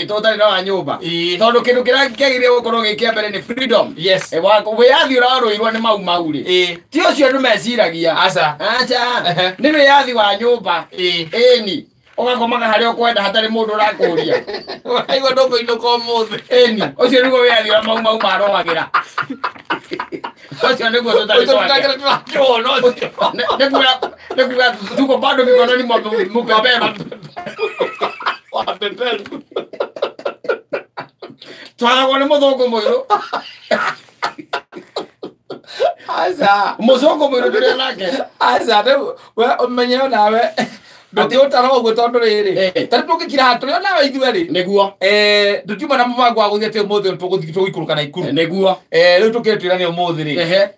Tũtarĩ na wa nyũmba. Ĩĩ. Tondũ kĩndũ kĩrĩa kĩagĩrĩire gũkorwo gĩ kĩa mbere nĩ freedom. Yes. Wĩyathi ũrarũirwo nĩ Mau Mau rĩ. Ĩĩ. Ti ũcio andũ meciragia. Aca. Aca. Ehe. Nĩ wĩyathi wa nyũmba. Ĩĩ. Ĩni. Ũgakomaga harĩa ũkwenda hatarĩ mũndũ ũrakũria. Ũraigua ndũkũinũka ũmũthĩ. Ĩni. Ũcio nĩguo wĩyathi ũrĩa Mau Mau marũagĩra. Ũcio nĩguo tũtarĩ Ũcio twagĩa. tũtakĩra tũrakĩwona ũcio. Nĩ kuga tuko bado mikononi mwa mbeberu. Wa beberu. Twaragwo nĩ mũthũngũ mũirũ. Aca. Mũthũngũ mũirũ tũrĩ nake. Aca rĩu we ũmenye onawe ndũngĩũtara ũguo tondũ rĩrĩ Eh. tarĩu tũngĩkira haha tũrĩ onawe ithuĩ rĩ Nĩguo. Tũtiuma na mũbango wa gũthiĩ atĩ ũmũthĩ tũgũthiĩ tũgũikũrũka Naikuru. Nĩguo. Rĩu tũkĩrĩ twĩrane ũmũthĩ rĩ Ehe.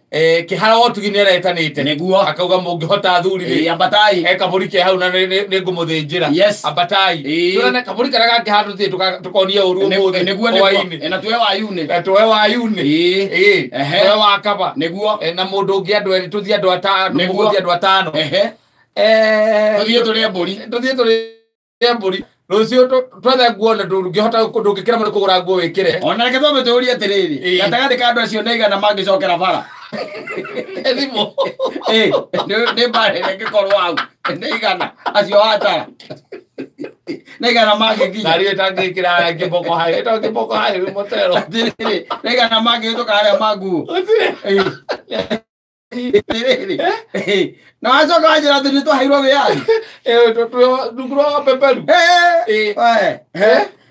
Kĩhara wa ũtugi nĩaretanĩte. Nĩguo. Akauga mũngĩhota athuri rĩ, Ĩĩ, ambatai. he kabũri ke hau na nĩ ngũmũthĩnjĩra. Yes. Ambatai. Ĩĩ. Twĩrane kabũri karĩa gangĩ handũ tũthiĩ tũkonie ũru ũmũthĩ Nĩguo nĩguo. hwaĩ-inĩ. Na tuwe wayuni. Na tuoe wayuni. Ĩĩ. Ĩĩ. Ehe. Tuoe wa kaba. Nĩguo. Na mũndũ ũngĩ andũ erĩ tũthiĩ andũ atano. Nĩguo. Mũgũthiĩ andũ atano. Ehe. Tũthiĩ tũrĩe mbũri. Tũthiĩ tũrĩe mbũri. Rũciũ twethe nguo na ndũngĩhota ndũngĩkĩra mũno kũgũra nguo wĩkĩre. Ona reke twambe tũũrie atĩrĩrĩ. Ĩĩ. Gatagatĩ ka andũ acio nĩ aigana mangĩcokera bara. Thimũ. Ĩĩ, nĩ mbara ĩrĩa ĩngĩkorwo hau. Nĩ aigana acio watara. Nĩ aigana mangĩkinya. Nariũ ĩtangĩkĩra kĩboko hai. Ĩtagwo kĩboko hai wĩ motero. Atĩrĩrĩ, nĩ aigana mangĩhĩtũka harĩa manguo. Ĩĩ. Atĩrĩrĩ. Ĩĩ. Na wacoka wanjĩra atĩ nĩ twaheirwo wĩyathi. Rungu rwa beberu. Ĩĩ. Ĩĩ.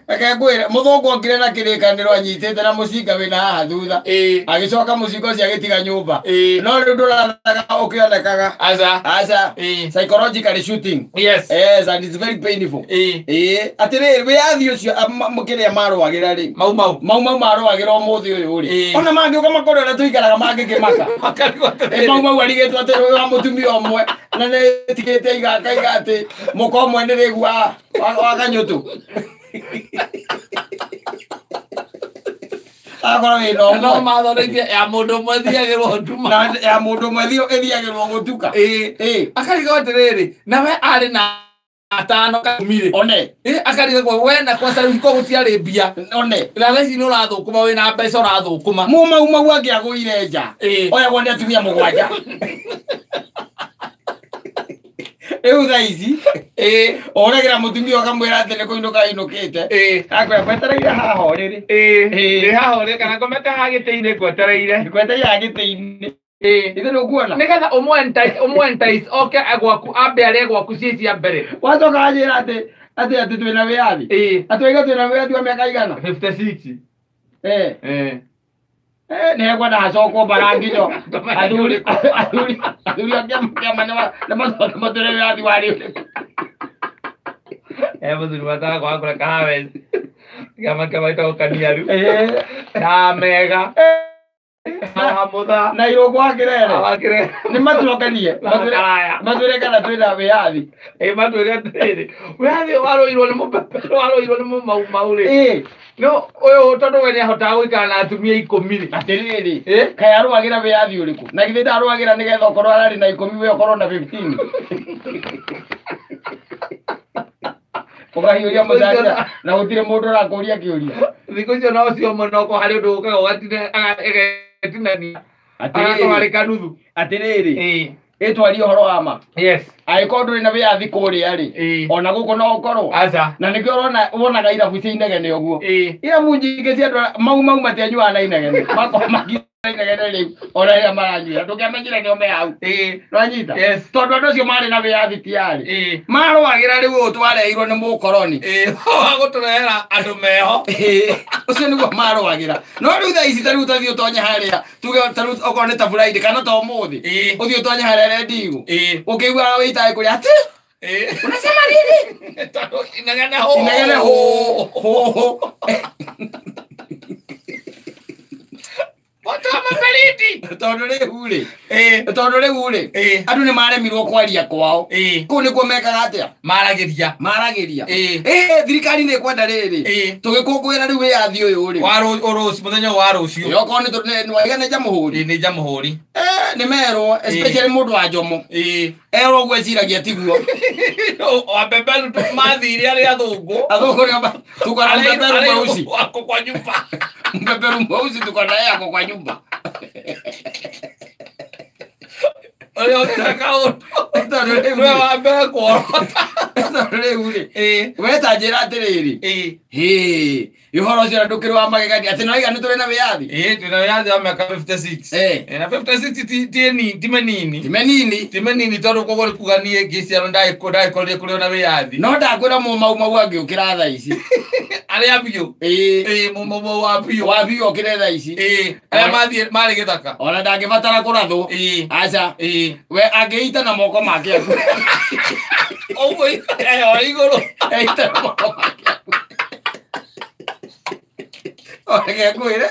We, reke ngwĩre mũthũngũ okire na kĩrĩkanĩro anyitĩte na mũcinga wĩna haha thutha. Ĩĩ. Agĩcoka mũcinga ũcio agĩtiga nyũmba. Ĩĩ. No rĩu ndũrathaga ũkĩonekaga. Aca. Aca. Ĩĩ. Psychologically shooting. Yes. Yes, and it's very painful. Ĩĩ. Ĩĩ, atĩrĩrĩ wĩyathi ũcio kĩrĩa marũagĩra rĩ. Mau Mau. Mau Mau marũagĩra ũmũthĩ ũyũ rĩ. Ĩĩ. Ona mangĩũka makore ũrĩa tũikaraga mangĩkĩmaka. Makarigwo Ĩ, Mau atĩrĩrĩ. Mau arigĩtwo atĩ ũyũ wa mũtumia ũmwe na nĩ tigĩte igakaiga atĩ mũka ũmwe nĩ rĩgu wa kanyũtũ. Akorwo wĩna No ũmwe. mathondekire ya mũndũ ũmwe thiagĩrwo nduma. Na ya mũndũ ũmwe ĩthiagĩrwo gũtuka. Ĩĩ. Ĩĩ. Akarigwo atĩrĩrĩ, nawe arĩ na atano kaumire. One. Ĩĩ, akarigwo we na kwanza rĩu ko gũtiarĩ mbia. One. Na thaa ici nĩ ũrathũkũma wĩna mbeca ũrathũkũma. Mu Mau Mau angĩagũire nja. Ĩĩ. Oyagwo nĩ atumia mũgwanja. Rĩu thaa ici Ĩĩ. ũragĩra mũtumia ũkamwĩra atĩ nĩ kũinũka ainũkĩte. Ĩĩ. Akwĩra ngwetereire haha ũrĩrĩ. Ĩĩ. Ĩĩ. Ndĩ haha ũrĩ kana ngomete haha gĩtĩ-inĩ ngwetereire. Ngwetereire haha gĩtĩ-inĩ. Ĩĩ. Ithe nĩũkuona? Nĩgetha ũmũentice oke gwaku ambe arĩe gwaku ciĩ cia mbere. Wacoka wanjĩra atĩ atĩ twĩna wĩyathi. Ĩĩ. Atĩ waiga twĩna wĩyathi wa mĩaka igana. 56. Eh. Ĩĩ. Nĩ hekwenda hacokwo mbara nginyo. Athuri athuri athuri a kĩama kĩama nĩ matwĩre wĩyathi warĩ ũrĩkũ. Mũthuri matagwo wa kũreka harvest. Kĩama kĩama gĩtagwo Kaniaru. Ĩĩ. Na mega. Haha mũtha. Na irũngũ wa kĩrere. Wa kĩrere. Nĩ matũrokanie. Na karaya. Matwĩre kana twĩna wĩyathi. Ĩĩ matwĩre atĩrĩrĩ. Wĩyathi warũirwo nĩ mũbeberu warũirwo nĩ mũmau mau rĩ. Ĩĩ. No ũyũ tondũ we nĩahotaga gũikara na atumia 10 rĩ. Atĩrĩrĩ. Ĩĩ. Kaĩ arũagĩra wĩyathi ũrĩkũ? Na githĩ ndarũagĩra nĩgetha ũkorwo ararĩ na 10 we ũkorwo na 15. Ũkahiũria mũcanja na gũtirĩ mũndũ ũrakũria kĩũria. Thikũ icio no cio mũno ko harĩ ũndũ ũkaga ũgatine ĩgetinania. Agakorwo arĩ kanuthu. Atĩrĩrĩ. Ĩĩ. Ĩtwarie ũhoro wa ma. Yes. Angĩkorwo ndũrĩ na wĩyathi kũrĩa rĩ. Ĩĩ. Ona gũkũ no ũkorwo. Aca. Na nĩkĩo ũrona wonaga irabu cia inegene ũguo. Ĩĩ. Irabu nyingĩ cia andũ Mau Mau matianyuaga na inegene. Makorwo makinyua inegene rĩu ona rĩrĩa maranyuĩra. Ndũngĩamenyire nĩo me hau. Ĩĩ. Nĩwanyita? Yes. Tondũ andũ acio marĩ na wĩyathi ti arĩ. Ĩĩ. Marũagĩra rĩu ũyũ twareheirwo nĩ mũkoroni. Ĩĩ. Wa gũtũrehera andũ meho. Ĩĩ, ũcio nĩguo marũagĩra. No rĩu thaa ici ta rĩu tathiĩ ũtonye harĩa tuge ta rĩu okorwo nĩ ta Friday kana ta ũmũthĩ. Ĩĩ. Ũthiĩ ũtonye harĩa redio. Ĩĩ. Ũkĩiguaga wĩitaga kũrĩa atĩ Ĩĩ. unasema nini? Tondũ inegene hũ. Inegene hũ hũ hũ. Moto wa mabaridi. Tondũ rĩu rĩ tondũ rĩu rĩ andũ nĩ maremirwo kwaria kwao kũu nĩkuo mekaga atĩa maragĩria thirikari nĩ ĩkwenda rĩrĩ tũgĩkũngũĩra rĩu wĩyathi ũyũ rĩ wa rũciũ mũthenya wa rũciũ okorwo nĩ waiga nĩ jamũhũri nĩ jamũhũri nĩ merwo especially mũndũ wa Njomo erwo ũguo eciragia tiguo wabeberu mathire arĩa athũngũ nĩo tuko na mbeberu mweusi wako kwa nyumba mbeberu mweusi tuko na yeye ako kwa nyumba ũrĩa ũteka ũndũ tondũ rĩu nĩwe wa mbere kuorota tondũ rĩu rĩ we ta njĩra atĩrĩrĩ hĩ ũhoro ũcio ndũkĩrĩ wa magegania atĩ nĩwaiga nĩ tũrĩ na wĩyathi twĩna wĩyathi wa mĩaka 56 na 56 ti menini ti menini ti menini tondũ koguo nĩ kuga niĩ ngĩciarwo ndagĩkorire kũrĩ ona wĩyathi no ndakwĩra mũmaumau angĩũkĩra thaa ici arĩa biũ mũmaumau wa biũ wa biũ okĩre thaa ici arĩa mathiĩ marĩ gĩthaka ona ndangĩbatara kũrathwo aca we angĩita na moko make ũguo o igũrũ eita na moko make reke ngwĩre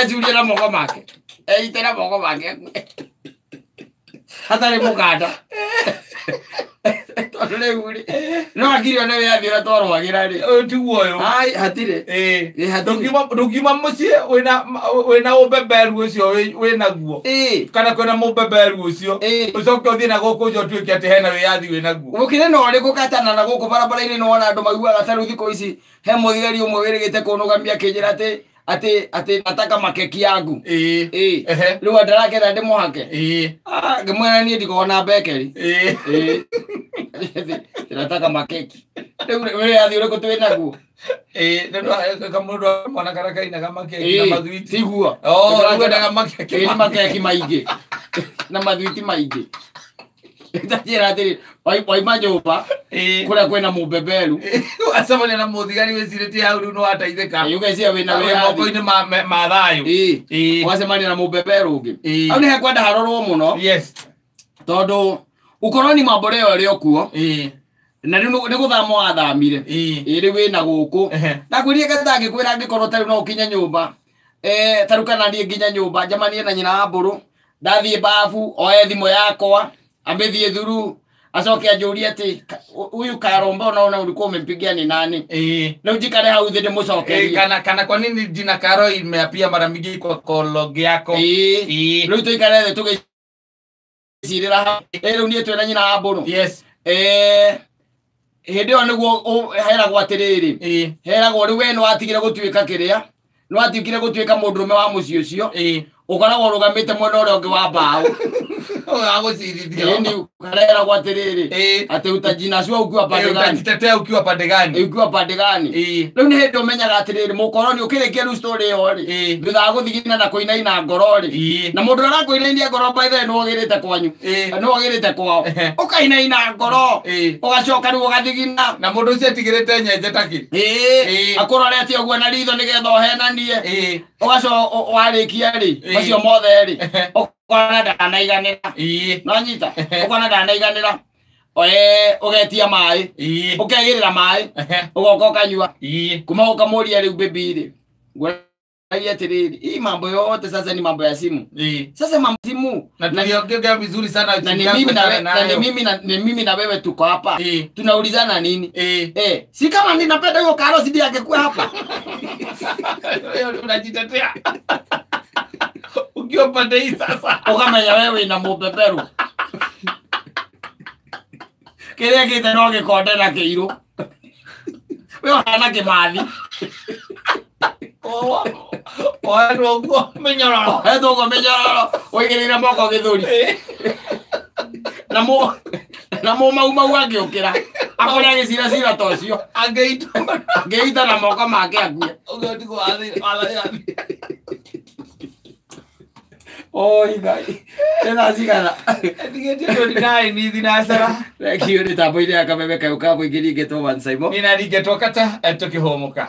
ecurie na moko make eite na moko make hatarĩ mũkanda tondũ rĩu rĩ no akirio nĩ wĩyathi ũrĩa twarũagĩra rĩ ũyũ tiguo ũyũ ai hatirĩ ndũngiuma mũciĩ wĩna ũbeberu ũcio wĩnaguo kana kwĩna mũbeberu ũcio ũcoke ũthiĩ na gũkũ nja ũtuĩke atĩ hena wĩyathi wĩnaguo gũkĩrĩ na ũrĩkũ katana na gũkũ barabara-inĩ nĩ wona andũ maiguaga ta rĩu thikũ ici he mũthigari ũmwe wĩrĩgĩte kũnũgamia akĩnjĩra atĩ atĩ atĩ nataka makeki yangu rĩu andarakenda ndĩmũhake ngĩmwĩra niĩ ndikoragwo na bekeri nataka makeki rĩu wĩyathi ũrĩkũ twĩ naguo kamũndũ mwana karĩa kainaga makeki na mathwiti tiguo rĩu endaga makeki nĩ makeki maingĩ na mathwiti maingĩ ndanjĩra atĩrĩ waima nyũmba kũrĩa kwĩna mũbeberu acemania na mũthigari wĩcirĩtie hau rĩu nĩwateithĩka ũgeciria wĩna wĩyathi moko-inĩ ma thayũ ũgacemania na mũbeberu ũngĩ hau nĩ hekwenda harorwo mũno yes tondũ ũkoroni mambo rĩo ĩrĩ o kuo na rĩu nĩ gũthama wathamire rĩu wĩna gũkũ ndakwĩrire gatangĩkwĩra angĩkorwo ta rĩu no ũkinye nyũmba ta rĩu kana niĩ nginya nyũmba njemanie na nyina wa mbũrũ ndathiĩ babu oe thimũ yakwa amĩthiĩ thuru acoke anjũrie atĩ huyu Karomba unaona ulikuwa umempigia ni nani rĩu njikare hau thĩ ndĩmũcokerie kana kana kwa nini jina Karo imeapia mara mingi kwa call log yako rĩu tũikare thĩ tũgĩcirĩra hau rĩu niĩ twĩna nyina wa mbũrũ yes hĩndĩ ĩyo nĩguo heragwo atĩrĩrĩ heragwo rĩu we nĩwatigire gũtuĩka kĩrĩa nĩwatigire gũtuĩka mũndũrũme wa mũciĩ ũcio ũkoragwo ũrũgamĩte mwena ũrĩa ũngĩ wa mbaũ agũcirithio kareragwo atĩrĩrĩ atĩ utajinasua ukiwa pande gani utajitetea ukiwa pande gani ukiwa pande gani rĩu nĩ hĩndĩ ũmenyaga atĩrĩrĩ mũkoroni ũkĩrĩkia rĩu story ĩyo rĩ thutha wa gũthigina na kũinaina ngoro rĩ na mũndũ ũrĩa arakũinainia ngoro by the way nĩwagĩrĩte kwanyu nĩwagĩrĩte kwao ũkainaina ngoro ũgacoka rĩu ũgathigina na mũndũ ũcio atigĩrĩte nyenje takĩ akũrorete ũguo na ritho nĩgetha ũhenanie ũgacoka warĩkia rĩ macio mothe rĩ ũkona ndanaiganĩra nonyita ũkona ndanaiganĩra ũgetia maĩ ũkegĩrĩra maĩ ũgoka ũkanyua kuma ũkamũria rĩu baby rĩ ngwĩragia atĩrĩrĩ hii mambo yote sasa ni mambo ya simu sasa mambo simu na tuliongea vizuri sana na ni mimi na wewe tuko hapa tunaulizana nini si kama ninapenda hiyo Karo si angekuwa hapa unajitetea ukiwa pande hii sasa ukamenya wewe wĩna mũbeberu kĩrĩa kĩte no gĩkonde na kĩirũ we ũhana kĩmathi oetwo ũguo mĩnyororo oetwo ũguo mĩnyororo ũigĩrĩire moko gĩthũri na mũmaumau angĩũkĩra akore agĩciracira ta ũcio angĩita na moko make akue ũguo tiguo wathi Oi ngai tena cigana ndigĩtie 29 thinacara thengio nĩ tambo-inĩ ya kameme kayũ ka mũingĩ ningĩtwo One Simon nĩ na ringetwo kata tũkĩhũmũka.